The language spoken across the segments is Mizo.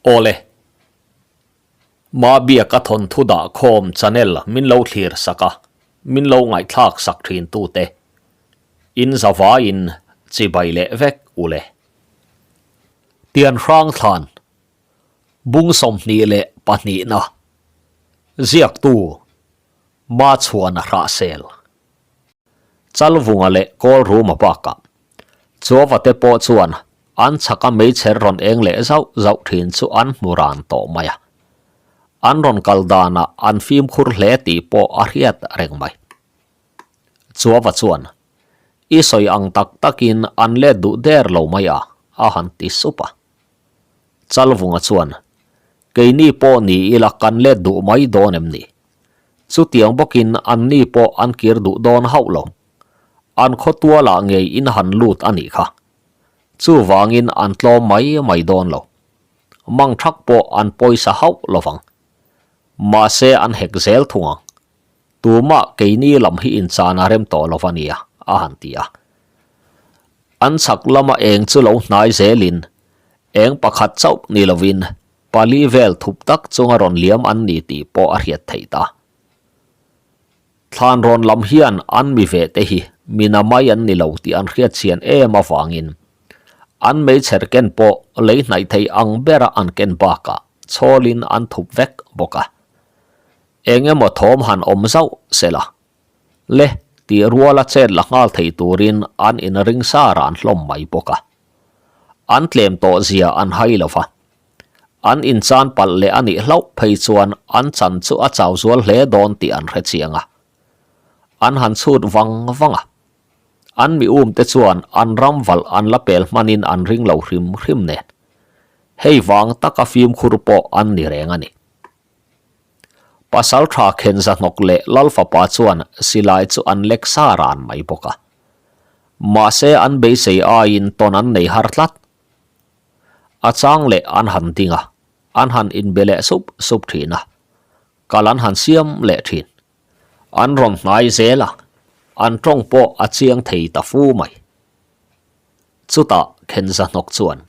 Awle. Mabiaka thawnthu dah khawm channel min lo thlir sak a, min lo ngaihthlak sak thin tute. In zavaiin chibai leh vek ule. Tian hrang thlan Bung 22na Ziaktu Machhuana Hrahsel Chalvunga leh Kawlruma bakah Chuavate pawh chuan an chhaka meichher rawn eng leh zauh zauh thin chu an hmu ran tawh mai a. An rawn kal danah an fimkhur hle tih pawh a hriat reng mai. Chuava chuan, I sawi ang tak takin an let duh der lo mai a, a han ti sup a. Chalvunga chuan, Keini pawh ni ila kan let duh mai dawn em ni? Chutiang bawkin anni pawh an kir duh dawn hauh lo. An khawtualah ngei in han lut a nih kha. Chuvangin an tlawm mai mai dawn lo. Mang thak pawh an pawisa hauh lovang. Mahse an hek zel thung ang. Tumah keini lam hi inchan a rem tawh lo a nia, a han ti a. An chhak lama eng chu lo hnai zelin, eng pakhat chauh ni lovin pali vel thup tak chunga rawn liam an ni tih pawh a hriat theih ta. Thlan rawn lam hian an mi ve te hi mina mai an ni lo tih an hriat chian em avangin an meichher ken pawh lei hnaih thei ang bera an ken bakah chhawlin an thup vek bawk a. Eng emaw thawm han awm zauh se la, le tih ruala chet la nghal thei turin an inring sa ran hlawm mai bawk a. An tlem tawh zia an hai lo va. An inchan palh leh a nih hlauh phei chuan an chan chu a chau zual hle dawn tih an hre chiang a. An han chhut vang vang a. An mi um te chuan an ram valh an la pel hmanin an ring lo hrim hrim nen. Hei vang taka fimkhur pawh an ni reng a ni. Pasal tha Khenza hnawk leh Lal fapa chuan silai chu an lek sa ran mai bawk a. Mahse an beisei aiin tawn an nei har tlat. A chang leh an han ding a, an han inbe leh sup sup thin a, kal an han siam leh thin. An rawn hnai zel a, an tawng pawh a chiang thei ta fu mai. Chutah Khenza hnawk chuan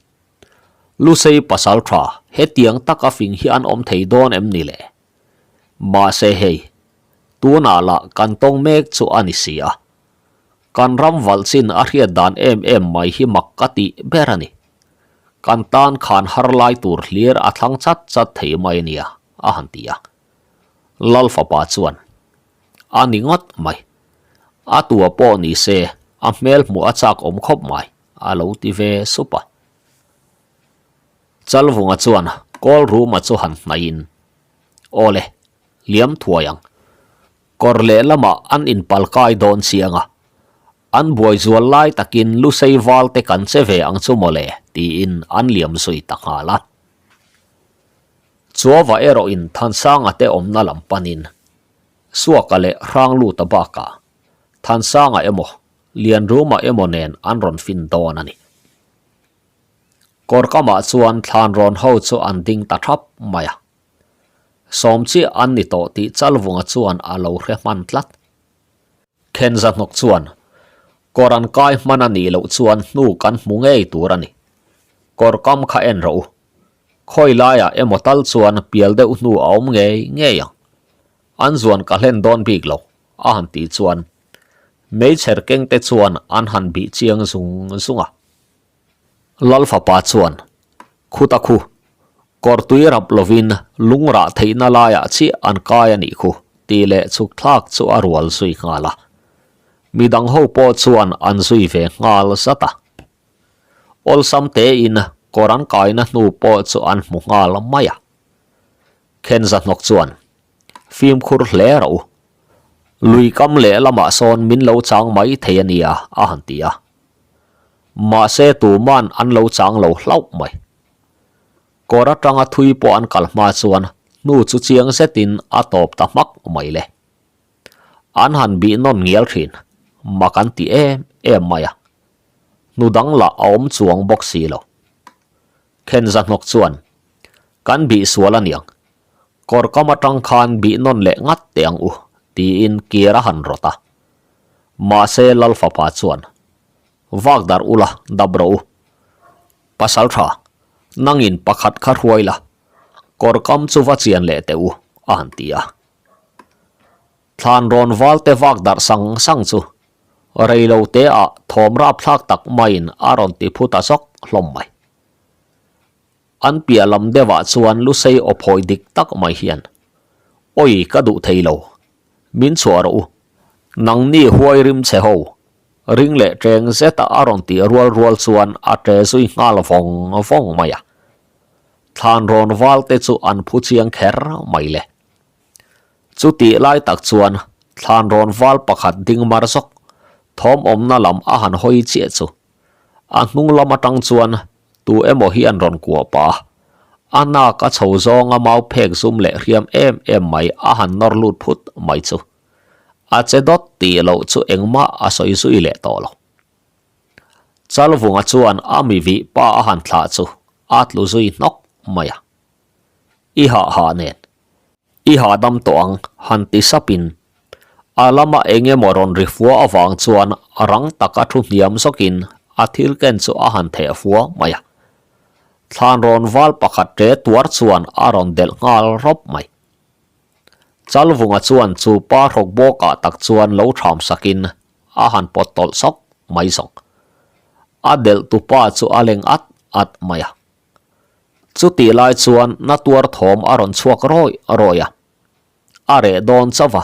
Lusei pasal tha hetiang taka fing hi an awm thei dawn em ni le? Mahse hei, tunah lah kan tawng mek chu a ni si a. Kan ram valh chin a hriat dan em em mai hi mak ka tih ber a ni. Kan tan khan har lai tur hlir a thlang chat chat thei mai a nia, a han ti a. Lal fapa chuan, A ni ngawt mai. A tua pawh ni se, a hmel hmuh a chak awm khawp mai. A lo ti ve sup a. Chalvunga chuan call room-a chu han hnaihin, Aw le, liam thuai ang. Kawr lehlamah an inpalkai dawn chiang a. An buai zual lai takin Lusei val te kan che ve ang chu mawle, tiin an liam zui ta nghal a. Chuava erawhin Thansanga te awmna lam panin Suaka leh Hrangluta bakah Thansanga emaw Lianruma emaw nen an rawn fin dawn a ni. Kawrkamah chuan thlanrawn ho chu an ding ta thap mai a. Sawm chiah an ni tawh tih Chalvunga chuan a lo hre hman tlat. Khenza hnawk chuan, Kawr an kai hman a nih loh chuan hnu kan hmu ngei tur a ni. Kawrkam kha en rawh u. Khawi laiah emaw tal chuan pial deuh hnu a awm ngei ngei ang. An zuan ka hlen dawn bik lo, a han tih chuan Meichher keng te chuan an han bih chiang zung zung a. Lal fapa chuan, Khuta khu, kawr tui rap lovin lung rah theihna laiah chiah an kai a nih khu, tih leh chhuk thlak chu a rual zui nghal a. Midang ho pawh chuan an zui ve nghal zat a. Awlsam tein kawr an kaina hnu pawh chu an hmu nghal mai a. Khenza hnawk chuan, Fimkhur hle rawh u. Lui kam lehlamah sawn min lo chang mai thei a nia, a han ti a. Mahse tuman an lo chang lo hlauh mai. Kawr atanga thui pawh an kal hma chuan hnu chu chiang zetin a tawp ta hmak mai le. An han bih nawn ngial thin, mak an ti em em mai a. Hnu dang lah a awm chuang bawk si lo. Khenza hnawk chuan, Kan bih sual a niang. Kawr kam atang khan bih nawn leh ngat teh ang u, tiin kir a han rawt a. Mahse Lal fapa chuan, Vak darh ula, dap rawh u. Pasal tha, Nangin pakhat kha hruai la, kawr kam chu va chian leh teh u, a han ti a. Thlan rawn val te vak darh sang sang chu rei lo te ah thawm rapthlak tak maiin a rawn ti phu ta zawk hlawm mai. An piah lam deuh ah chuan lusei aw phawi dik tak mai hian, Awi ka duh thei lo, min chhuah rawh u, nangni huai rim che ho, ring leh ṭeng zet a a rawn tih rual rual chuan a ṭe zui nghal vawng vawng mai a. Thlan rawn val te chu an phu chiang kher mai le. Chutih lai tak chuan thlan rawn val pakhat ding mar zawk thawm awmna lam a han hawi chiah chu a hnung lam atang chuan tu emaw hi an rawn kuah pah a, a nak a chho zawnga mau phek zum leh hriam em em mai a han nawr lut phut mai chu a che dawt tih loh chu engmah a sawi zui leh tawh lo. Chalvunga chuan a mi vih pa a han thlah chu a tlu zui hnawk mai a, I hah hah nen I hahdam tawh ang, han ti sapin a lama eng emaw rawn ri fua avang chuan rang taka thu hniam zawkin a thil ken chu a han theh fua mai a. Thlan rawn val pakhat ṭe tuar chuan a rawn delh nghal rawp mai. Chalvunga chuan chu pa hrawk bawkah tak chuan lo ṭham sakin a han pawt tawlh sawk mai zawng. A delh tupa chu a leng at at mai a. Chutih lai chuan na tuar thawm a rawn chhuak rawi rawi a, a reh dawn chauh a,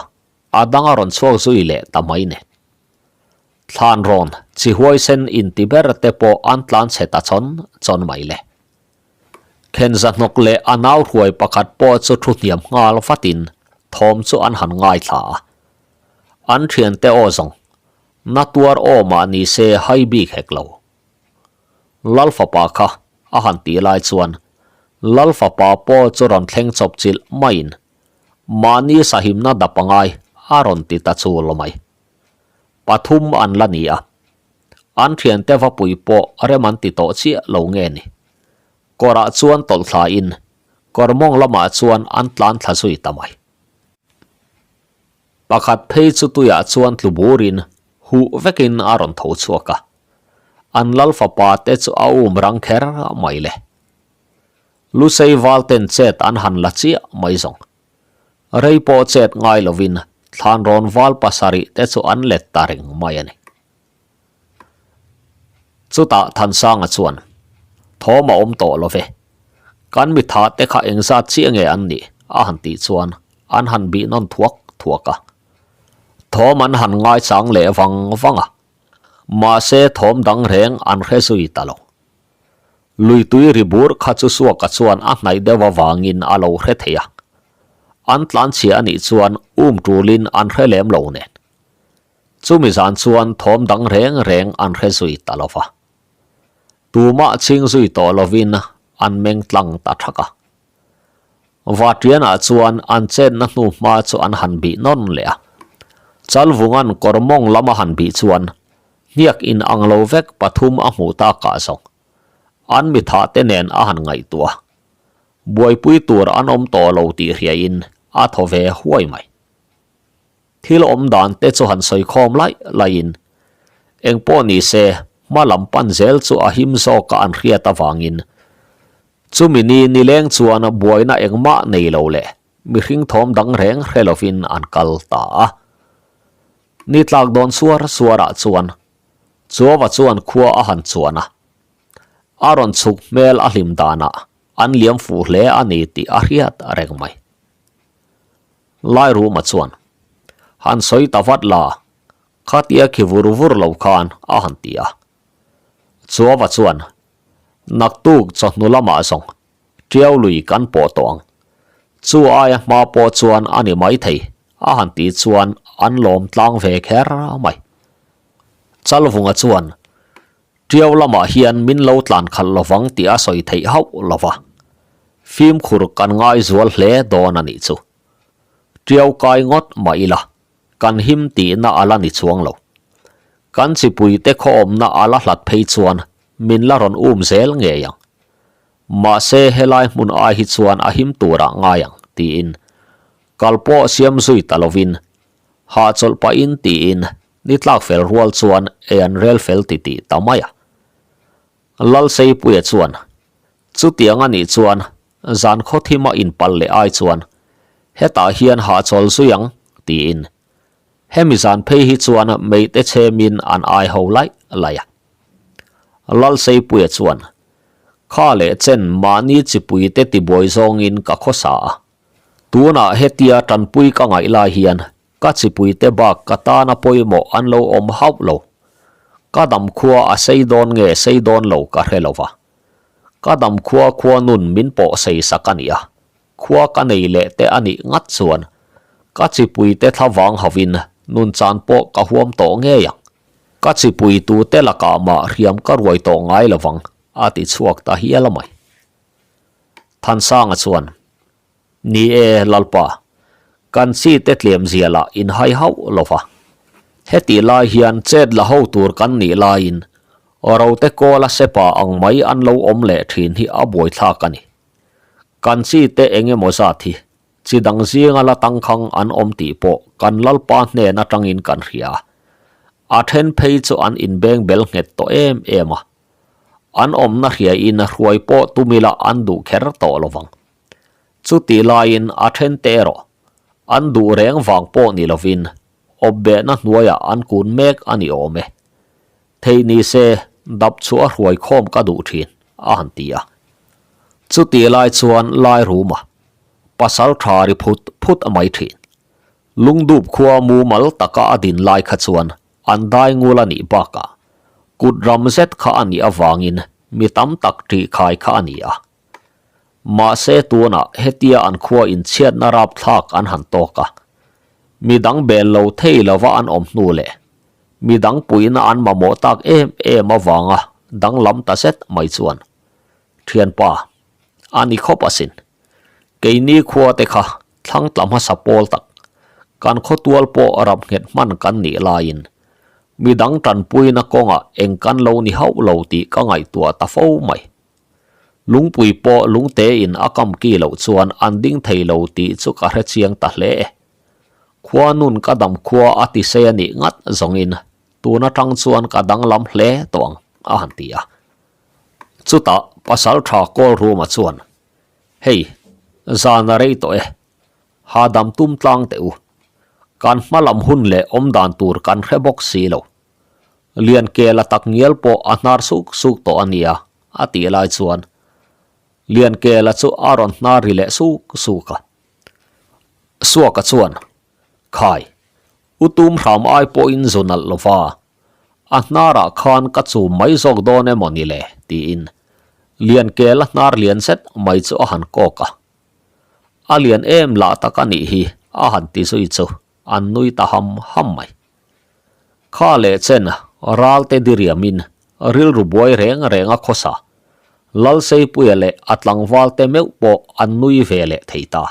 a dang a rawn chhuak zui leh ta mai nen. Thlan rawn chi huaisen inti ber te pawh an tlan chhe ta chawn chawn mai le. Khenza hnawk leh a nau hruai pakhat pawh chu thu hniam nghal vatin thawm chu an han ngaithla a. An thiante aw zawng, na tuar aw mah ni se hai bik hek lo. Lal fapa kha a han tih lai chuan Lal fapa pawh chu rawn thleng chawp chilh maiin mahni sahimna dap a ngai a rawn ti ta chul mai. Pathum an la ni a, an thiante vapui pawh rem an ti tawh chiah lo nge ni. Kawrah chuan tawlh thlain kawr mawng lamah chuan an tlan thla zui ta mai. Pakhat phei chu tuiah chuan tlu burin huh vekin a rawn tho chhuak a, an lal fapa te chu a um rang kher mai le. Lusei val ten chet an han la chiah mai zawng. Rei pawh chet ngai lovin thlan rawn val pasarih te chu an let ta reng mai a ni. Chutah Thansanga chuan, Thawm a awm tawh lo ve. Kan mitha te kha engzat chiah nge an nih? a han tih chuan an han bih nawn thuak thuak a. Thawm an han ngaichang leh vang vang a, mahse thawm dang reng an hre zui ta lo. Luitui ri bur kha chu Suaka chuan a hnaih deuh avangin a lo hre thei a. An tlanchhia a nih chuan um tulin an hre lem lo nen. Chumi zan chuan thawm dang reng reng an hre zui ta lo va. Tumah chhing zui tawh lovin an meng tlang ta thak a. Vatianah chuan an chetna hnu hma chu an han bih nawn leh a. Chalvunga'n kawr mawng lam a han bih chuan hniak in ang lo vek pathum a hmuh takah zawng an mithah te nen a han ngaihtuah a. Buaipui tur an awm tawh lo tih hriain a thaw ve huai mai. Thil awm dan te chu han sawi khawm laih laihin eng pawh ni se hma lam pan zel chu a him zawk a an hriat avangin chumi ni nileng chuan buaina engmah nei lo leh mihring thawm dang reng hre lovin an kal ta a. Ni tlak dawn suar suarah chuan Chuava chuan khua a han chuan a, a rawn chhuk hmel a hlim danah an liam fuh hle a ni tih a hriat reng mai. Lairuma chuan, Han sawi ta vat la, khatia khi vur vur lo khan a han ti a. Chuava chuan, Naktuk chawhnu lamah zawng Tiau lui kan pawh tawh ang. Chu aia hma pawh chuan a ni maithei a han tih chuan an lawm tlang ve kher mai. Chalvunga chuan, Tiau lamah hian min lo tlan khalh lovang tih a sawi theih hauh lo va, fimkhur kan ngai zual hle dawn a nih chu. Tiau kai ngawt mah ila, kan him tihna a la ni chuang lo. Kan chipuite khawawmna a la hlat phei chuan min la rawn um zel ngei ang. Mahse helai hmun ai hi chuan a him turah ngai ang tiin kal pawh siam zui ta lovin hahchawlh pahin tiin Ni tlak fel rual chuan ei an rel fel ti tih ta mai a. Lalseipuia chuan. Chutiang a nih chuan zan khawthima inpalh leh ai chuan hetah hian hahchawl zui ang, tiin hemi zan phei hi chuan meite chhemin an ai ho laih laih a. Lalseipuia chuan, Kha leh chen mahni chipuite tibuai zawngin ka khawsa a, tunah hetia tanpui ka ngaih lai hian Ka chipuite bak ka tana pawimawh an lo awm hauh lo. Ka damkhua a sei dawn nge sei dawn lo ka hre lo va. Ka damkhua khua nun min pawh sei sak a ni a, khua ka nei leh te a nih ngat chuan ka chipuite thlavang hovin nun chan pawh ka huam tawh ngei ang. Ka chipui tute lakah mah hriam ka ruai tawh ngai lo vang, a ti chhuak ta hial a mai. Thansanga chuan. Ni e, Lalpa, kan chi te tlem zia lah inhai hauh lo va. Hetih lai hian chet la ho tur kan nih laiin rote kawla sepa ang mai an lo awm leh thin hi a buaithlak a ni. Kan chi te eng emaw zat hi chi dang zinga la tangkhang an awm tih pawh kan Lalpa hnen atangin kan hria. A then phei chu an inbeng bel nghet tawh em em a. An awmna hriain hruai pawh tum ila an duh kher tawh lo vang. Chutih laiin a then te erawh an duh reng vang pawh ni lovin awpbehna hnuaiah an kun mek a ni awm e. Thei ni se dap chu a hruai khawm ka duh thin, a han ti a. Chutih lai chuan lai ruma pasal tha ri phut phut a mai thin. Lungdup khua mumal taka a din lai kha chuan an dai ngul a nih bakah kut ram zet kha a nih avangin mi tam tak ṭihkhai kha a ni a. Mahse tunah hetia an khua inchhiatna rapthlak an han tawk a, midang bel lo thei lova an awm hnu leh midang puihna an mamawh tak em em avanga danglam ta zet mai chuan Thianpa a ni khawp asin. Keini khua te kha thlang tla hmasa pawl tak kan khawtual pawh rap nghet hman kan nih laiin midang tanpuina kawngah eng kan lo ni hauh lo tih ka ngaihtuah ta fo mai. Lungpui pawh lungte in a kam ki loh chuan an ding thei lo tih chu ka hre chiang ta hle e. Khua nun ka dam khua a ti sei a nih ngat zawngin tun atang chuan ka danglam hle tawh ang, a han ti a. Chutah pasal tha kawl ruma chuan, Hei, zan a rei tawh e, hahdam tum tlang teh u. Kan hma lam hun leh awmdan tur kan hre bawk si lo. Liankela tak ngial pawh a hnar suk suk tawh a nia, a tih lai chuan Liankela chu a rawn hnar ri leh suk suk a. Suaka chuan, Khai, u tum hram ai pawhin zu nalh lo va, a hnarah khan ka chum mai zawk dawn emaw ni le? tiin Liankela hnar lian zet mai chu a han kawk a. A lian em lah tak a nih hi, a han ti zui chu. An nui ta ham ham mai. Kha leh chen ralte diriamin rilru buai reng reng a khawsa. Lalseipuia leh a tlangvalte meuh pawh an nui ve leh thei ta.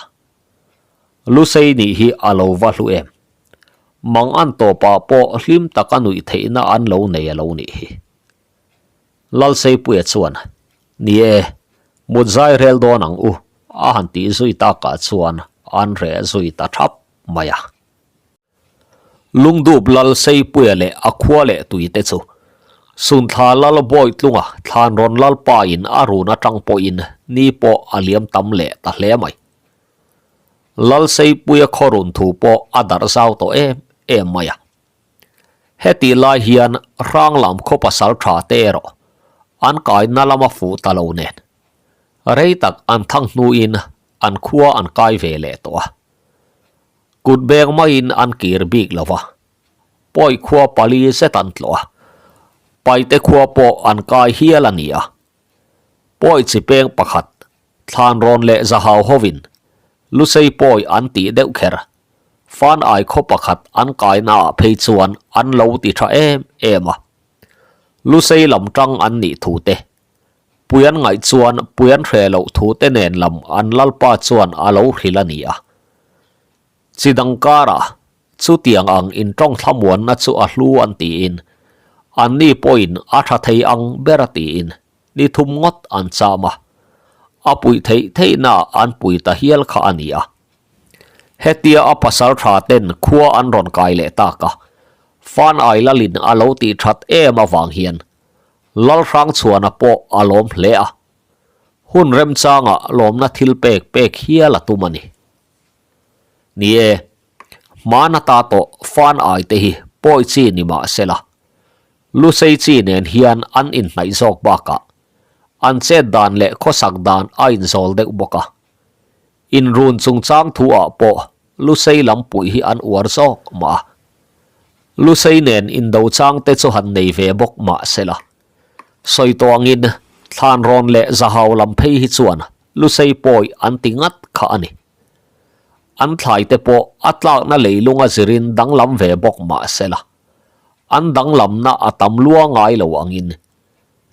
Lusei nih hi a lo va hlu em. Mang an tawpah pawh hlim taka nuih theihna an lo nei a lo nih hi. Lalseipuia chuan, Ni e, mut zai rel dawn ang u, a han tih zui takah chuan an reh zui ta thap mai a. Lungdup Lalseipuia leh a khua leh tuite chu Sunthla Lal Bawitlunga Thlanrawn Lalpain a run atang pawhin ni pawh a liam tam leh ta hle mai. Lalseipuia khaw run thu pawh a darh zau tawh em em mai a. Hetih lai hian Hranglam khaw pasal tha te erawh an kaina lama fuh ta lo nen rei tak an thang hnuin an khua an kai ve leh tawh a. Kut beng maiin an kir bik lo va, pawi khua pali zet an tlawh a, paite khua pawh an kai hial a ni a. Pawi chi peng pakhat, Thlanrawn leh Zahau hovin Lusei pawi an tih deuh kher, Fan ai khaw pakhat an kainaah phei chuan an lo ti tha em em a. Lusei lam tang an nih thu te, pui an ngaih chuan pui an hre loh thu te nen lam an lalpa chuan a lo hrilh a ni a. Chi dang karah chutiang ang intawng thlamuanna chu a hlu an tiin, anni pawhin a tha thei ang ber a tiin ni thum ngawt an cham a, a puih theih theihnaah an pui ta hial kha a ni a. Hetia a pasal tha ten khua an rawn kai leh tak a, Fan ai lalin a lo tih that em avang hian Lalhrangchhuana pawh a lawm hle a. Hun remchangah lawmna thil pek pek hial a tum a ni. Ni e, hmana ta tawh fan ai te hi pawi chi ni mah sela, Lusei chi nen hian an inhnaih zawk bakah an chet dan leh khawsak dan a inzawl deuh bawk a. Inrun chungchang thu ah pawh Lusei lam puih hi an uar zawk mah a. Lusei nen indo chang te chu han nei ve bawk mah sela. Sawi tawngin Thlanrawn leh Zahau lam phei hi chuan Lusei pawi an ti ngat kha a ni. An thlai te pawh a tlakna leilunga zirin danglam ve bawk mah sela. An danglamna a tam lua ngai lo angin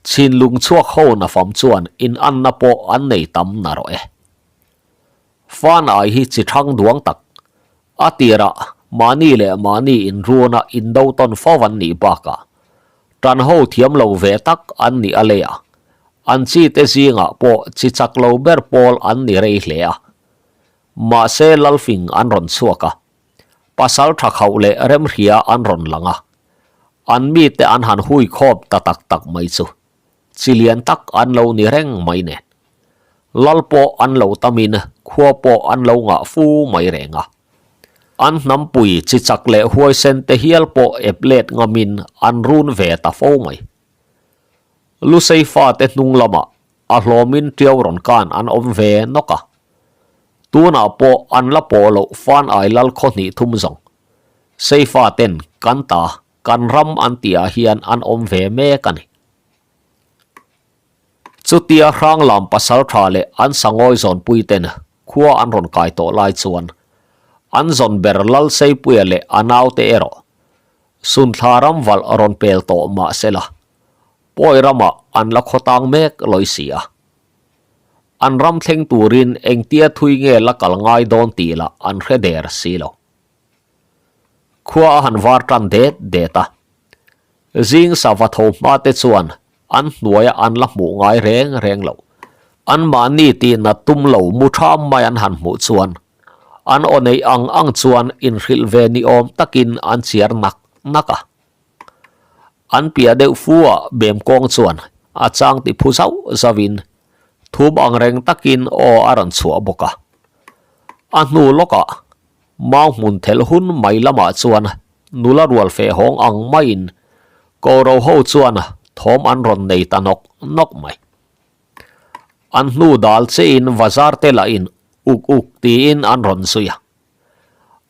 Chhinlung chhuak ho nafam chuan inanna pawh an nei tam narawh e. Fan ai hi chi thang duang tak. A tirah mahni leh mahni inruna indo tawn fo an nih bakah tan ho thiam lo ve tak an nih a lei a, an chi te zingah pawh chi chak lo ber pawl an ni rei hle a. Mahse Lalfing an rawn chhuak a, pasal tha khauh leh remhria an rawn lang a, an mite an han hui khawm ta tak tak mai chu chi lian tak an lo ni reng mai nen. Lal pawh an lo tamin khua pawh an lo ngah fu mai reng a. An hnampui chi chak leh huaisen te hial pawh ep let ngamin an run ve ta fo mai. Lusei fate hnung lamah a hlawmin ṭiau rawn kan an awm ve nawk a. Tunah pawh an la pawh loh fan ai lal khaw hnih thum zawng. Seifa ten kan ta kan ram an tihah hian an awm ve mek a ni. Chutia Hranglam pasaltha leh an sangawi zawnpui ten khua an rawn kai tawh lai chuan an zawn ber Lalseipuia leh a naute erawh Sunthla ram valh rawn pel tawh mah sela pawi ramah an la khawtang mek lawi si a. An ram thleng turin engtia thui nge la kal ngai dawn tih lah an hre der si lo. Khua a han var tan det det a. Zing sava tho hma te chuan an hnuaia an la hmuh ngai reng reng lo. Anmahni tihna tum lo mu tham mai an han hmuh chuan an aw neih ang ang chuan inhrilh ve ni awm takin an chiar nak nak a. An piah deuh fu ah bem kawng chuan a chang ti phu zauh zauhin thum ang reng takin aw a rawn chhuah bawk a. A hnu lawkah mau hmun thelh hun mai lamah chuan nula rual feh hawng ang maiin koro ho chuan thawm an rawn nei ta nawk nawk mai. An hnu dal chiahin bazar te lahin uk uk tiin an rawn zui a.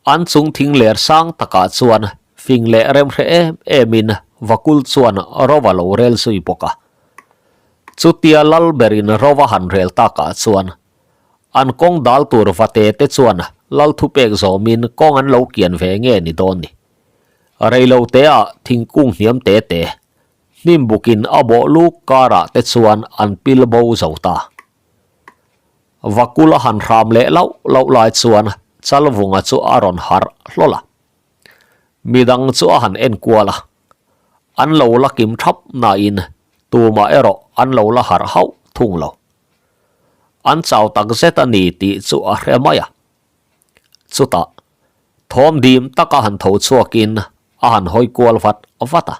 An chung thing ler sang takah chuan fing leh remhre em emin Vakul chuan Rova lo rel zui bawk a. Chutia lal berin Rova han rel takah chuan an kawng dal tur vate te chuan lal thupek zawmin kawng an lo kian ve nge ni dawn ni. Reilo teah thingkung hniam te te, hnim bukin a bawh luk karah te chuan an pil bo zo ta. Vakul a han hram leh lauh lauh lai chuan Chalvunga chu a rawn harh hlawl a. Midang chu a han en kual a, an lo la kim thap nain tumah erawh an lo la harh hauh thung lo. An chau tak zet a ni tih chu a hre mai a. Chutah, thawm dim taka han tho chhuakin a han hawi kual vat vat a.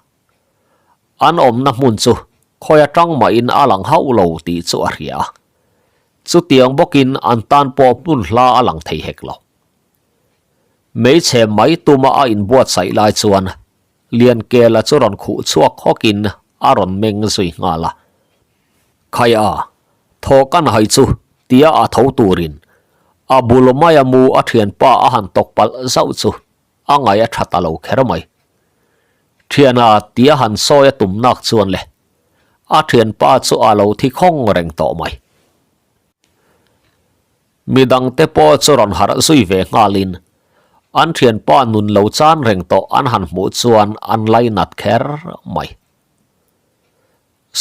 An awmna hmun chu khawi atang mahin a lang hauh lo tih chu a hria a. Chutiang bawkin an tan pawh hmun hla a lang thei hek lo. Hmeichhe mai tuma a inbuatsaih lai chuan Liankela chu rawn khuh chhuak hawkin a rawn meng zui nghal a. Khaia, thaw kan hai chu tia a tho turin a bul maia mu a thianpa a han tawk palh zauh chu a ngaih a tha ta lo kher mai. Thiana tia han sawi a tum nak chuan le, a thianpa chu a lo thi khawng reng tawh mai. Midangte pawh chu rawn harh zui ve nghalin an thianpa nun lo chan reng tawh an han hmuh chuan an lainat kher mai.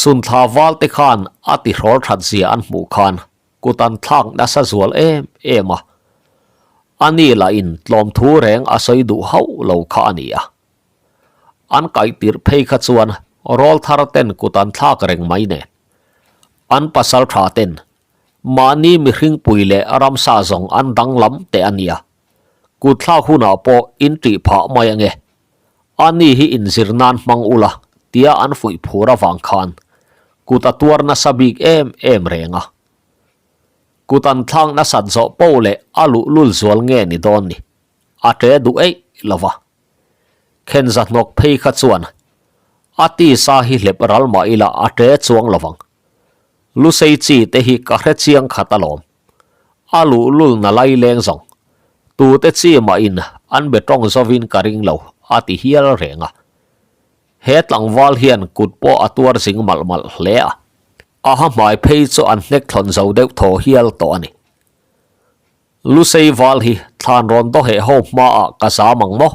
Sunthla valte khan a tihrawl that zia an hmuh khan kut an thlak nasa zual em em a, a ni lahin tlawmthu reng a sawi duh hauh lo kha a ni a. An kaih tirh phei kha chuan rawl thar ten kut an thlak reng mai nen, an pasal tha ten mahni mihringpui leh ramsa zawng an danglam teh a nia, kut thlak hunah pawh in ṭih phah mai ange, a ni hi inzir nan hmang ula tia an fuih phur avang khan kut a tuar nasa bik em em reng a. Kut an thlak nasat zawh poh leh a luhlul zual nge ni dawn ni? A ṭe duh eih lo va. Khenza hnawk phei kha chuan a tisa hi hlep ral mah ila a ṭe chuang lo vang. Lusei chi te hi ka hre chiang khat alawm. A luhlul na lai leng zawng. Tute chi mahin an be tawng zovin ka ring lo a ti hial reng a. He tlangval hian kut pawh a tuar zing malh malh hle a. A ha hmai phei chu an hnek thlawn zo deuh thaw hial tawh a ni. Lusei val hi thlan rawn daw heh ho hmaah ka zam ang maw?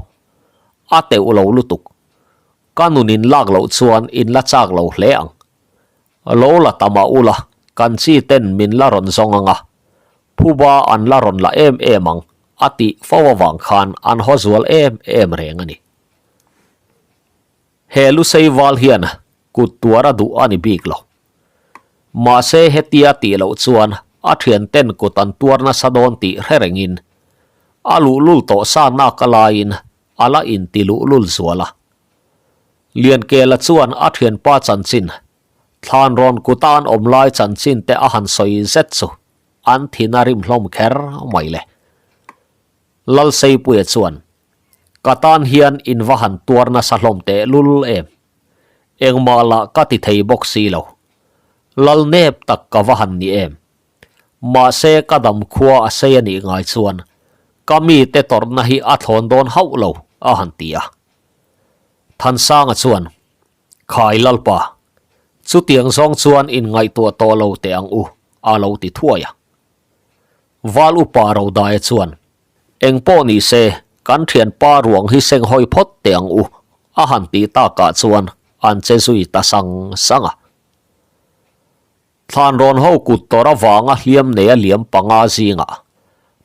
A teuh lo lutuk. Ka nun in lak loh chuan in la chak lo hle ang. Lo la ta mah ula, kan chi ten min la rawn zawng ang a, phuba an la rawn la em em ang a tih fo avang khan an haw zual em em reng a ni. He Lusei val hian kut tuar a duh a ni bik lo. Mahse hetia tih loh chuan a thianten kut an tuar nasa dawn tih hre rengin a luhlul tawh sa nak a laiin a la inti luhlul zual a. Liankela chuan a thianpa chanchin, thlan rawn kuta an awm lai chanchin te a han sawi zet chu an thin a rim hlawm kher mai le. Lalseipuia chuan Ka tan hian in va han tuar nasa hlawm teh lul em? Engmah lah ka ti thei bawk si lo. Lal nep tak ka va han ni em? Mahse ka dam khua a sei a nih ngai chuan ka mite tawrhna hi a thlawn dawn hauh lo, a han ti a. Thansanga chuan, Khai Lalpa, chutiang zawng chuan inngaihtuah tawh lo teh ang u, a lo ti thuai a. Val upa Rodaia chuan, Eng pawh ni se, kan thianpa ruang hi seng hawi phawt teh ang u, a han tih takah chuan an che zui ta sang sang a. Thlanrawn ho kut tawrh avanga hliam neia liam panga zingah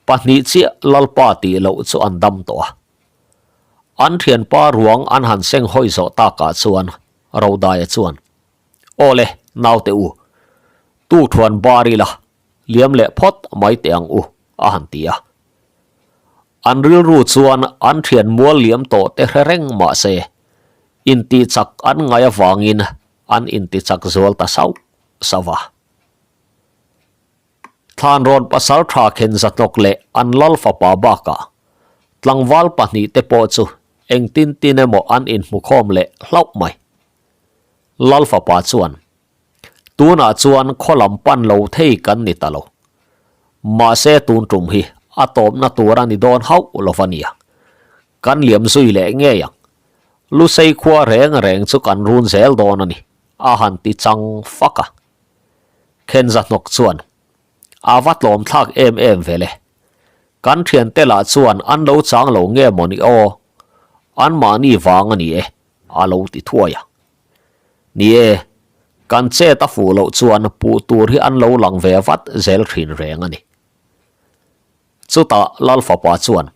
pahnih chiah Lalpa tih loh chu an dam tawh a. An thianpa ruang an han seng hawi zawh takah chuan Rodaia chuan, Aw le, naute u, tukthuan bar ila, Liam leh phawt mai teh ang u, a han ti a. An rilru chuan an thian mual liam tawh te hre reng mah se, intihchak an ngai avangin an intichak zual ta sauh sauh a. Thlanrawn pasal tha khen zatlawk leh an lal fapa bakah tlangval pahnihte pawh chu engtin tin emaw an inhmukhawm leh hlauh mai. Lal fapa chuan Tunah chuan khaw lam pan lo thei kan ni ta lo. Mahse tun tum hi a tawpna tur a ni dawn hauh lo va nia. Kan liam zui leh ngei ang. Lusei khua reng reng chu kan run zel dawn a ni, a han ti chang fak a. Khenza hnawk chuan a va tlawm thlak em em ve le. Kan thiante lah chuan an lo chang lo nge maw ni aw? Anmahni vang a ni e, a lo ti thuai a. Ni e, kan chet a fuh loh chuan puh tur hi an lo lang ve vat zel thin reng a ni. Chutah Lal fapa chuan,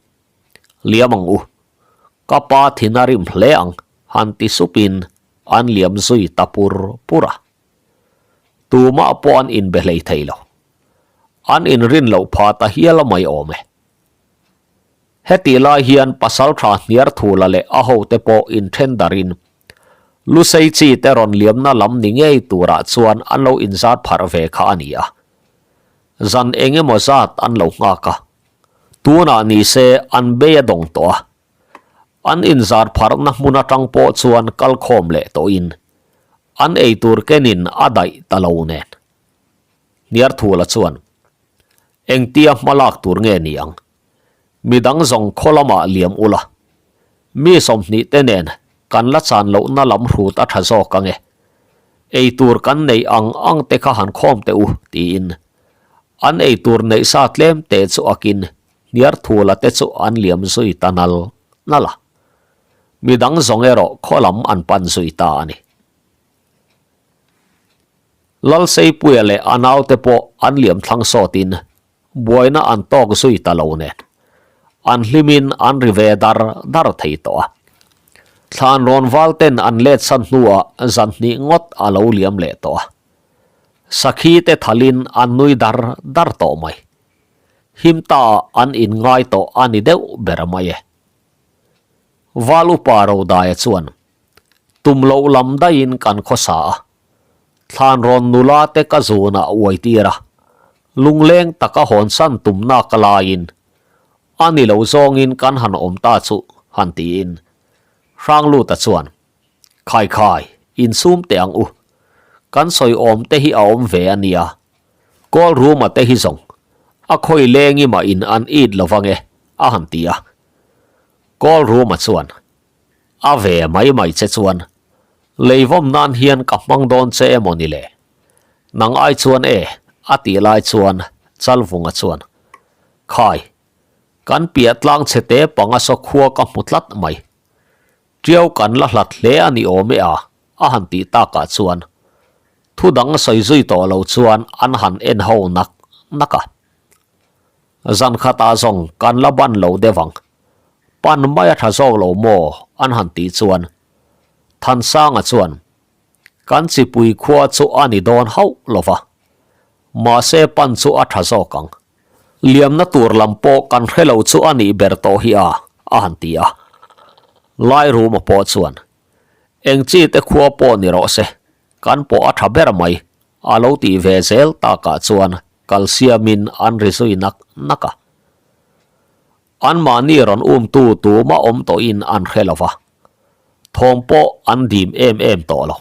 Liam ang u, ka pa thin a rim hle ang han ti supin an liam zui ta pur pur a. Tumah pawh an inbe hlei thei lo. An inrin loh pha ta hial mai awm e. Hetih lai hian pasaltha hniar thula leh a hote pawh inthen darin Lusei chi te rawn liamna lam ni ngei turah chuan an lo inzat pharh ve kha a ni a. Zan eng emaw zat an lo nghak a. Tunah ni se an bei a dawng tawh a. An inzar pharhna hmun atang pawh chuan kal khawm leh tawhin an eitur kenin a daih ta lo nen. Hniarthula chuan, Engtia hma lak tur nge ni ang? Midang zawng khaw lamah liam ula, mi 20 te nen kan la chan lohna lam hrut a tha zawk ange. Eitur kan neih ang ang te kha han khawm teh u, tiin an eitur neih sa tlem te chu akin Hniarthula te chu an liam zui ta nal nal a. Midang zawng erawh khaw lam an pan zui ta a ni. Lalseipuia leh a naute pawh an liam thlang sawtin Buaina an tawk zui ta lo nen, an hlimin an ri ve dar dar thei tawh a. Thlan rawn val ten an let san hnuah zan hnih ngawt a lo liam leh tawh a. Sakhi te thalin an nui dar dar tawh mai. Him taah an inngai tawh a ni deuh ber mai e. Val upa Rodaia chuan, Tum loh lam daihin kan khawsa a, Thlan rawn nula te ka zunah uai tir a. Lungleng taka hawnsan tumna ka laiin a ni lo zawngin kan han awm ta chu han tiin Hrangluta chuan, Khai khai, insum teh ang u. Kan sawi awm te hi a awm ve a nia. Kawl ruma te hi zawng a khawi lengi mah in an it lo vang e a han ti a. Kawl ruma chuan, A ve mai mai che chuan leivawm nan hian ka hmang dawn che emaw ni le? Nang ai chuan e, a tih lai chuan Chalvunga chuan, Khai, kan piah tlang chhe te panga saw khua ka hmu tlat mai. Tiau kan la hlat hle a ni awm e a, a han tih takah chuan thu dang sawi zui tawh lo chuan an han en ho nak nak a. Zan khatah zawng kan la ban lo deuh ang, pan mai a tha zawk lo maw an han tih chuan Thansanga chuan Kan chipui khua chu a ni dawn hauh lo va, mahse pan chu a tha zawk ang. Liamna tur lam pawh kan hre lo chu a nih ber tawh hi a, a han ti a. Lairuma pawh chuan, Eng chi te khua pawh ni rawh se, kan pawh a tha ber mai, a lo tih ve zel takah chuan kal siamin an ri zui nak nak a. Anmahni rawn umtu tuma awm tawhin an hre lo va, thawm pawh an dim em em tawh lo.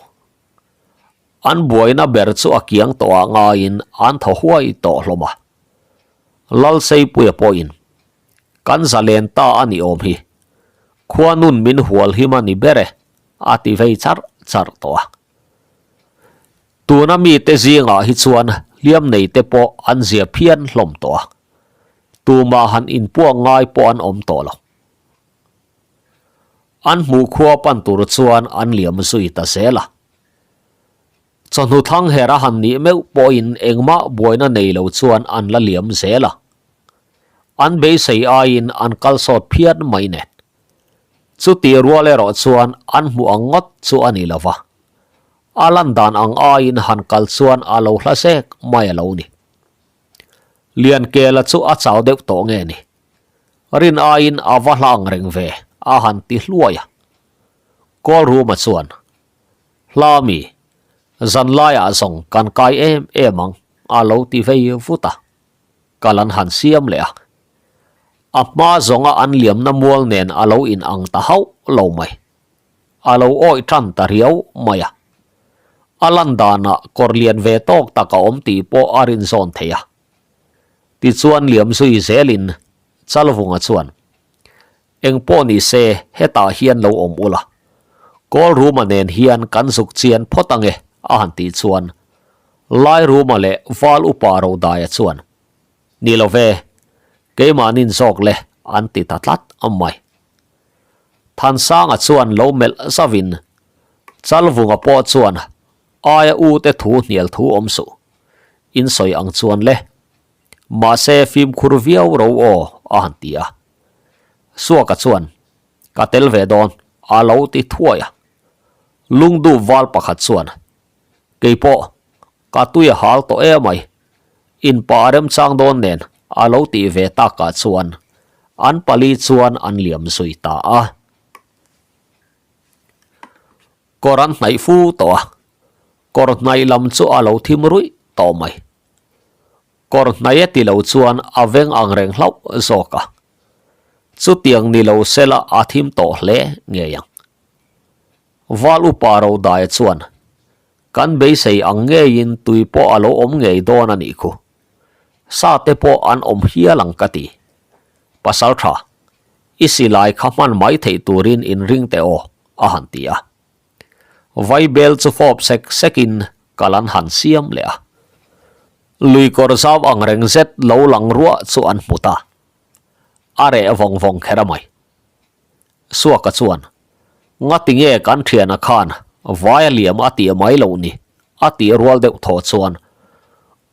An buaina ber chu a kiang tawhah ngaiin an thaw huai tawh hlawm a. Lalseipuia pawhin, Kan zalen ta a ni awm hi, khuanun min hual him a ni ber e, a ti vei charh charh tawh a. Tuna mite zingah hi chuan hliam neite pawh an zia phian hlawm tawh a. Tumah han inpuak ngai pawh an awm tawh lo. An hmuh khua pan tur chuan an liam zui ta zel a. Chawhnu thlang her a han nih meuh pawhin engmah buaina nei lo chuan an la liam zel a. An beisei aiin an kal sawt phian mai nen. Chutih rual erawh chuan an hmuh ang ngawt chu a ni lo va. A lan dan ang aiin han kal chuan a lo hla zek mai a lo ni. Liankela chu a chau deuh tawh nge ni? Rin aiin a va hla ang reng ve, a han ti hluai a. Kawlruma chuan, Hla mi, zan laiah zawng kan kai em em ang, a lo ti vei vut a. Kal an han siam leh a. A hma zawnga an liamna mual nen a lo in ang ta hauh lo mai. A lo awih tan ta riau mai a. A lan danah kawr lian ve tawk tak a awm tih pawh a rinzawn thei a. Tichuan liam zui zelin Chalvunga chuan, Eng pawh ni se hetah hian lo awm ula, Kawlruma nen hian kan zuk chian phawt ange a han tih chuan Lairuma leh Val Upa Rodaia chuan, Ni lo ve, keimahnin zawk le an ti ta tlat mai. Thansanga chuan lo melh zauhin Chalvunga pawh chuan aia u te thu hnial thu awm suh. In sawi ang chuan le. Mahse fimkhur viau ro aw a han ti a. Suaka chuan ka tel ve dawn a lo ti thuai a. Lungdup val pakhat chuan keipawh Ka tui a hal tawh em ai. Inpa a remchang dawn nen a lo tih ve takah chuan an pali chuan an liam zui ta a. Kawr an hnaih fu tawh a, kawr hnaih lam chu a lo thim ruih tawh mai. Kawr hnaih a ti lo chuan a veng ang reng hlauh zawk a. Chutiang ni lo sela a thim tawh hle ngei ang. Val upa Rodaia chuan Kan beisei ang ngeiin tui pawh a lo awm ngei dawn a nih khu. Sa te pawh an awm hial ang ka ti. Pasal tha, i silai kha hman mai theih turin inring teh aw, a han ti a. Vaibel chu fawp sek sekin kal an han siam leh a. Lui kawr zau ang reng zet lo lang ruah chu an hmu ta. A reh vawng vawng kher a mai. Suaka chuan, Ngati nge kan thiana khan vai a liam a tih mai loh ni? a tih rual deuh thaw chuan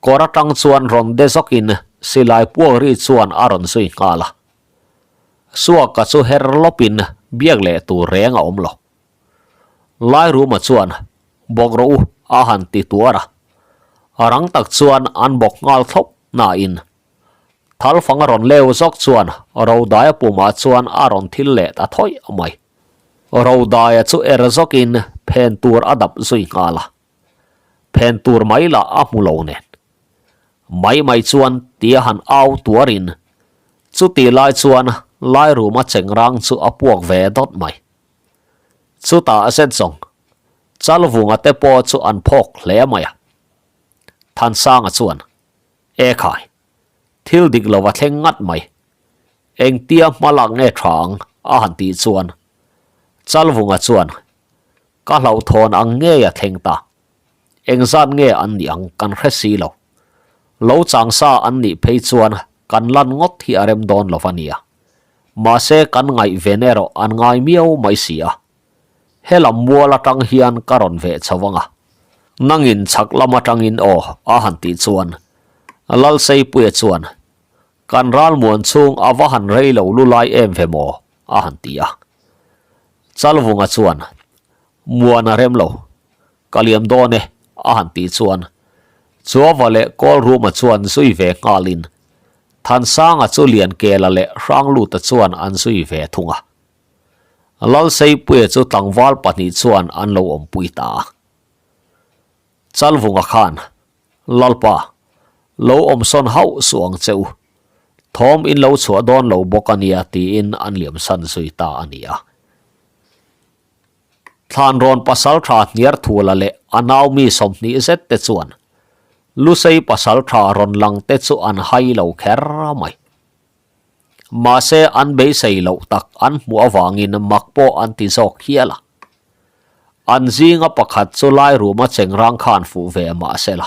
kawr atang chuan rawn de zawkin silai puak ri chuan a rawn zui nghal a. Suaka chu her lawpin biak leh tur reng a awm lo. Lairuma chuan, Bawk rawh u a han ti tuar a. Rang tak chuan an bawk nghal thlawp nain Thalfang a rawn leu zawk chuan Rodaia pumah chuan a rawn thil leh ta thawih mai. Rodaia chu er zawkin phen tur a dap zui nghal a. Phen tur mai lah a hmu lo nen. Mai mai chuan tia han au tuarin chuti lai chuan Lairuma chengrang chu a puak ve dawt mai. Chutah zet zawng Chalvunga te pawh chu an phawk hle mai a. Thansanga chuan, E khai, thil dik lo a thleng ngat mai. Engtia hma lak nge tha ang? a han tih chuan Chalvunga chuan, Ka hlauhthawn ang ngei a thleng ta. Engzat nge an nih ang kan hre si lo. Lo chang sa an nih phei chuan kan lan ngawt hi a rem dawn lo va nia. Mahse kan ngaihven erawh an ngai miau mai si a. Helam mual atang hian ka rawn veh chho ang a. Nangin chhak lam atangin aw a han tih chuan Lalseipuia chuan Kan ralmuan chhung a va han rei lo lu lai em ve maw? a han ti a. Chalvunga chuan Muan a rem lo, ka liam dawn e a han tih chuan Chuava leh Kawlruma chuan zui ve nghalin Thansanga chu Liankela leh Hrangluta chuan an zui ve thung a. Lalseipuia chu tlangval pahnih chuan an lo awmpui ta a. Chalvunga khan, Lalpa, lo awmsawn hauh suh ang che u. Thawm in lo chhuah dawn lo bawk a nia tiin an liamsan zui ta a ni a. Thlanrawn pasaltha Hniarthula leh a naumi 20 zet te chuan Lusei pasaltha rawn lang te chu an hai lo kher mai. Mahse an beisei loh tak an hmuh avangin mak pawh an ti zawk hial a. An zinga pakhat chu Lairuma chengrang khan fuh ve mahsela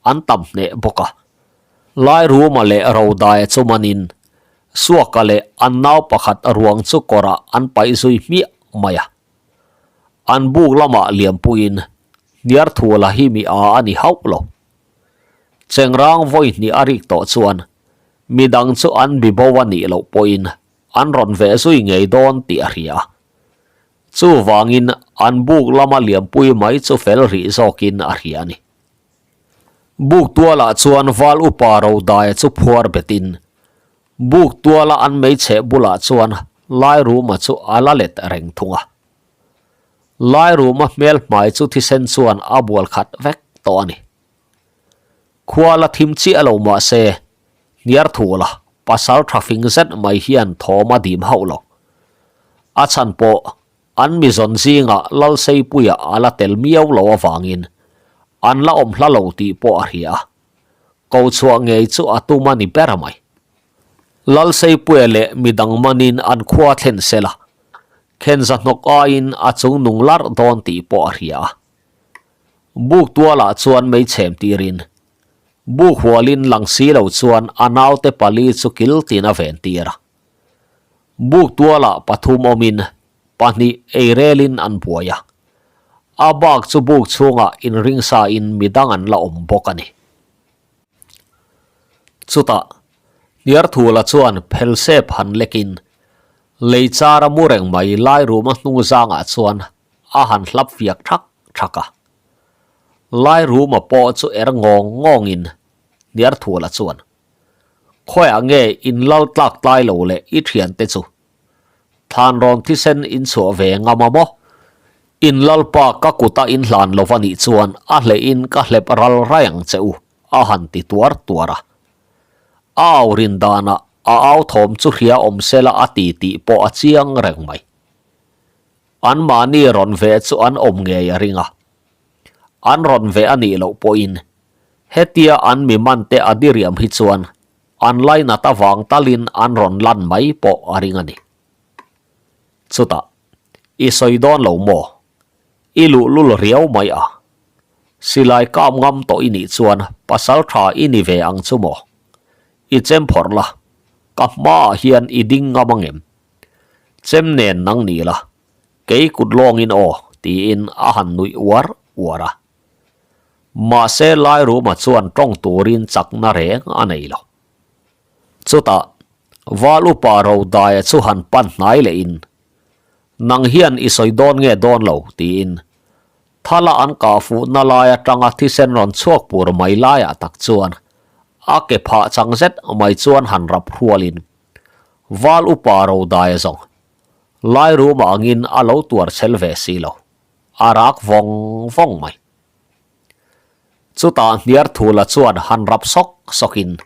an tam hneh bawk a. Lairuma leh Rodaia chu manin Suaka leh an nau pakhat ruang chu kawrah an paih zui hmiah mai a. An buk lamah liampuiin Hniarthuala hi mi a a ni hauh lo. Chengrang vawi hnih a rik tawh chuan midang chu an bi bo a nih loh pawhin an rawn veh zui ngei dawn tih a hria. Chuvangin an buk lama liampui mai chu fel rih zawkin a hria a ni. Buk tualah chuan val upa Rodaia chu phuar betin buk tuala an meicheh bulah chuan Lairuma chu a la let reng thung a. Lairuma hmel hmai chu thisen chuan a bual khat vek tawh a ni. Khua la thim chiah lo mah se, Hniarthula pasal tha fing zet mai hian thawm a dim hauh lo. A chhan pawh an mi zawn zingah Lalseipuia a la tel miau lo avangin an la awm hla lo tih pawh a hria a, ko chhuah ngei chu a tum a ni ber mai. Lalseipuia leh midang manin an khua thlen sela, Khenza hnawk aiin a chung nung larh dawn tih pawh a hria a. Buk tualah chuan mei chhem tirin, buk hualin lang si lo chuan a naute pali chu kil tin a ven tir a. Buk tualah pathum awmin pahnih ei relin an buai a. A bak chu buk chhungah inring sain midang an la awm bawk a ni. Chutah, Hniarthula chuan phelsep han lekin lei chara mu reng mai lai ruma hnung zangah chuan a han hlap fiak thak thak a. Lai ruma pawh chu er ngawng ngawngin Hniarthula chuan, Khawiah nge in lal tlak tlai lo leh i thiante chu? Thlanrawn thisen in chhuah ve ngam a maw? In lalpa ka kuta in hlan lo va nih chuan a hlehin ka hlep ral rai ang che u, a han ti tuar tuar a. A au rin danah a au thawm chu hria awm sela a ti tih pawh a chiang reng mai. Anmahni rawn ve chu an awm ngei a ring a. An rawn ve a nih loh pawhin hetia an mi mante a diriam hi chuan an lainat avang talin an rawn lan mai pawh a ring a ni. Chutah, I sawi dawn lo maw? I luhlul riau mai a. Silai kap ngam tawh i nih chuan pasal tha i ni ve ang chu maw? I chem phawrh la, ka hmaah hian i ding ngam angem? Chem nen nang ni la, kei kut lawngin aw, tiin a han nuih uar uar a. Mahse Lairuma chuan tawng turin chakna reng a nei lo. Chutah, Val upa Rodaia chu han pan hnai lehin, Nang hian i sawi dawn nge dawn lo? tiin Thala an kah fuhna lai atanga thisen rawn chhuak pur mai laiah tak chuan a ke phah chang zet mai chuan han rap hrualin Val upa Rodaia zawng Lairuma angin a lo tuar chhel ve si lo. A rak vawng vawng mai. Chutah Hniarthula chuan han rap sawk sawkin,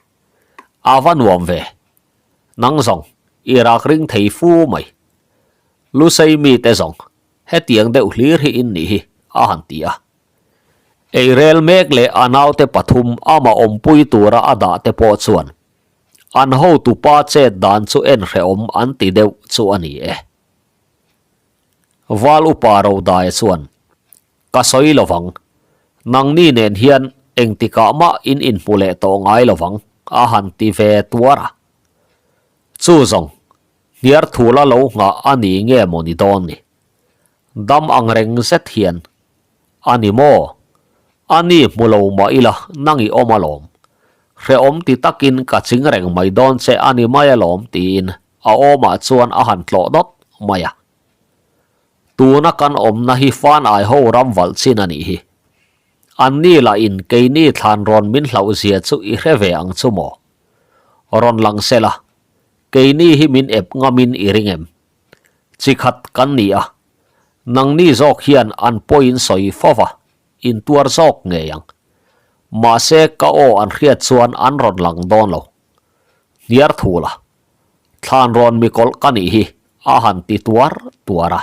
A va nuam ve. Nang zawng, i rak ring thei fu mai. Lusei mite zawng, hetiang deuh hlir hi in nih hi, a han ti a. Eirel mek leh a naute pathum amah awmpui tura a dah te pawh chuan an hotupa chet dan chu en hrehawm an ti deuh chu a ni e. Val upa Rodaia chuan, Ka sawi lovang, nangni nen hian engtikah mah in inhmu leh tawh ngai lovang, a han ti ve tuar a. Chu zawng, hniar thula lo nghah a ni nge maw ni dawn ni? Dam ang reng zet hian, A ni maw? A ni hmu lo mah ila nang i awm alawm. Hrehawm ti takin ka ching reng mai dawn che a ni mai alawm tiin a awmah chuan a han tlawh dawt mai a. Tuna kan awmna hi fan ai ho ram valh chin a nih hi. An ni lahin keini thlan rawn min hlauh zia chu i hre ve ang chu maw? Rawn lang sela, keini hi min ep ngamin i ring em? Chi khat kan ni a, nangni zawk hian an pawhin sawi fo va, in tuar zawk ngei ang. Mahse ka aw an hriat chuan an rawn lang dawn lo. Hniar thu la, thlan rawn mi kawlh ka nih hi a han ti tuar tuar a.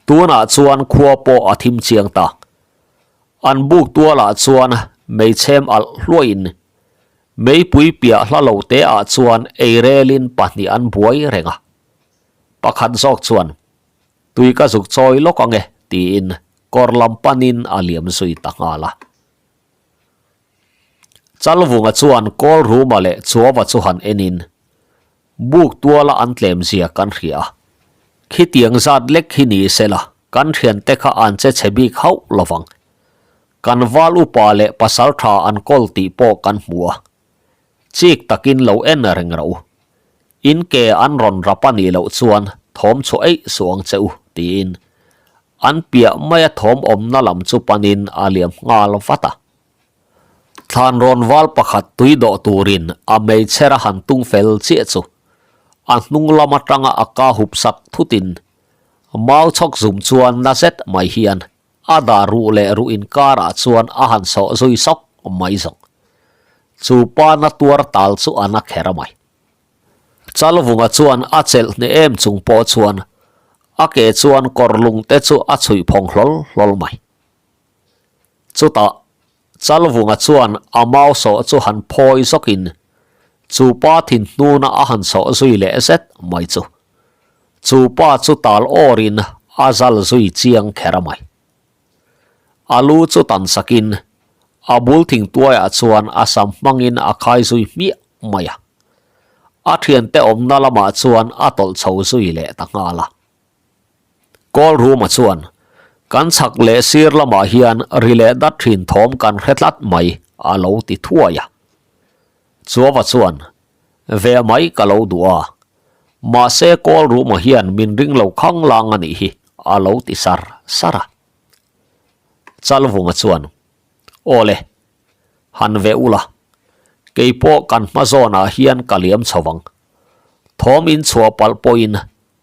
Tunah chuan khua pawh a thim chiang ta. An buk tualah chuan meichhem alh hluahin Meipui piah hla lo te ah chuan eirelin pahnih an buai reng a. Pakhat zawk chuan, Tui ka zuk chawi lawk ang e, tiin kawr lam panin a liam zui ta nghal a. Chalvunga chuan kawl ruma leh Chuava chu han enin, Buk tuala an tlem zia kan hria a. Khitiang zat lek hi ni sela kan thiante kha an che chhe bik hauh lovang. Kan val upa leh pasal tha an kawl tih pawh kan hmu a. Chik takin lo en reng rawh u. In ke an rawn rap a nih loh chuan thawm chhuah eih suh ang che u, tiin an piah maia thawm awmna lam chu panin a liam nghal vat a. Thlan rawn val pakhat tui dawh turin a meichher a han tung fel chiah chu a hnung lam atanga a ka hup sak thutin mau chhawk zum chuan na zet mai hian A dah ruh leh ruh inkarah chuan a han sawh zui sawk mai zawng. Chu pa na tuar tal chu a na kher mai. Chalvunga chuan a chelh hneh em chung pawh chuan a ke chuan kawr lung te chu a chhuih phawng hlawl hlawl mai. Chutah Chalvunga chuan a mau sawh chu han phawi zawkin chu pa thin hnuna a han sawh zui leh zet mai chu. Chu pa chu tal awrin a zal zui chiang kher mai. A lu chu tan sakin a bul thingtuaiah chuan a sam hmangin a khai zui hmiah mai a. A thiante awmna lamah chuan a tawlh chho zui leh ta nghal a. Kawl Ruma chuan, Kan chhak leh sir lamah hian ri leh dat thin thawm kan hre tlat mai, a lo ti thuai a. Chuava chuan, Ve mai ka lo duh a, mahse Kawl Ruma hian min ring lo khang lang a nih hi, a lo ti sar sar a. Chalvunga chuan, Aw le, han ve ula, keipawh kan hma zawnah hian ka liam chho vang. Thawm inchhuah palh pawhin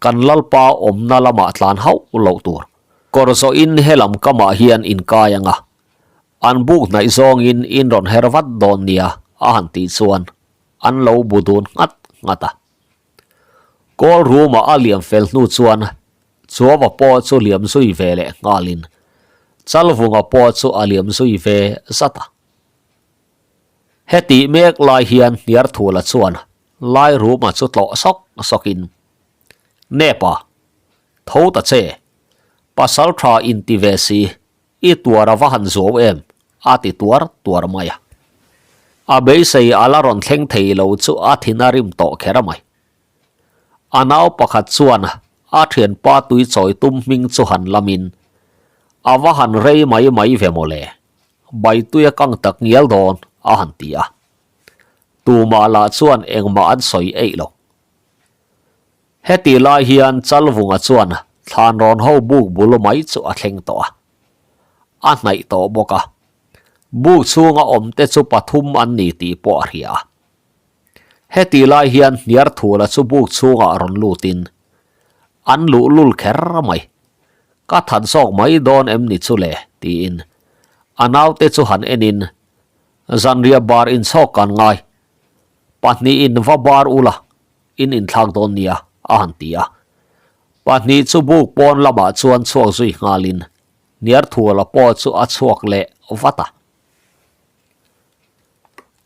Kan Lalpa awmna lamah tlan hauh loh tur. Kawr zawhin helam kamah hian in kai ang a, an buk hnaih zawngin in rawn her vat dawn nia a han tih chuan an lo bu dun nghat nghat a. Kawl ruma a liam fel hnu chuan Chuava pawh chu liam zui ve leh nghalin Chalvunga pawh chu a liam zui ve zat a. Hetih mek lai hian Hniarthula chuan Lai ruma chu tlawh sawk sawkin, Nepa, tho ta che, pasal tha inti ve si, i tuar a va han zuau em? a ti tuar tuar mai a. A beisei a la rawn thleng thei lo chu a thin a rim tawh kher mai. A nau pakhat chuan a thianpa tui chawi tum hming chu han lamin, A va han rei mai mai ve mawle, baitui a kang tak ngial dawn, a han ti a. Tumah lah chuan engmah an sawi eih lo. Heti lai hian Chalvunga chuan thlanrawn ho buk bul mai chu a thleng tawh a. A hnaih tawh bawk a. Buk chhunga awmte chu pathum an ni tih pawh a hria a. Heti lai hian Hniarthula chu buk chhungah rawn lutin an luh lul kher mai. Ka that zawk mai dawn em ni chu le? tiin. A naute chu han enin, Zanriah bar inchhawk kan ngai. Pahnihin va bar ula, in inthlak dawn nia, a han ti a. Pahnih chu buk pawn lamah chuan chhuak zui nghalin Niarthuala pawh chu a chhuak leh vat a.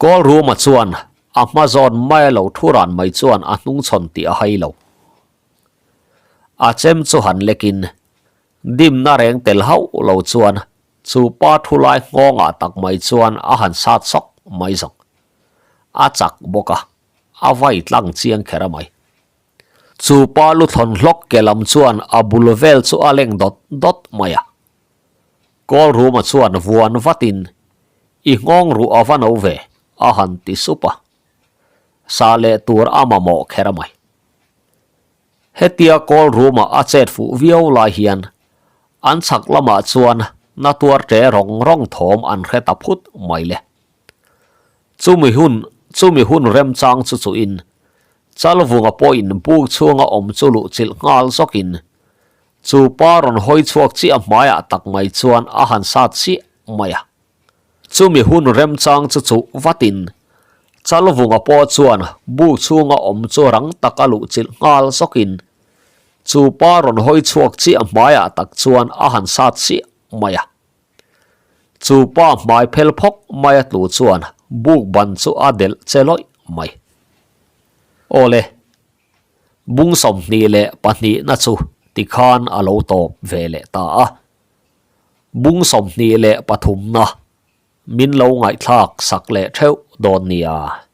Kawl Ruma chuan a hma zawn maia lo thu ran mai chuan a hnungchhawn tih a hai lo. A chem chu han lekin dimna reng tel hauh lo chuan chu pa thu lai nghawngah tak mai chuan a han sat sawk mai zawk. A chak bawk a, a vai tlang chiang kher a mai. Chu pa lu thlawn hlawk ke lam chuan a bul vel chu a leng dawt dawt mai a. Kawl Ruma chuan vuan vatin, I nghawng ruh a va no ve, a han ti sup a. Sa leh tur a mamawh kher a mai. Hetia Kawl Ruma a chet fuh viau lai hian an chhak lamah chuan na tuar ṭe rawng rawng thawm an hre ta phut mai le. Chumi hun, chumi hun remchang chu chuhin Chalvunga pawhin buk chhunga awm chu luh chilh nghal zawkin chu pa rawn hawi chhuak chiah hmaiah tak mai chuan a han sat chiah mai a. Chumi hun remchang chu chuh vatin Chalvunga pawh chuan buk chhunga awm chu rang taka luh chilh nghal zawkin chu pa rawn hawi chhuak chiah hmaiah tak chuan a han sat chiah mai a. Chu pa hmai phel phawk mai a tlu chuan buk ban chu a delh che lawih mai. Awle, bung 22 na chu tikhan a lo tawp ve leh ta a. Bung 23 na min lo ngaihthlak sak leh theuh dawn nia.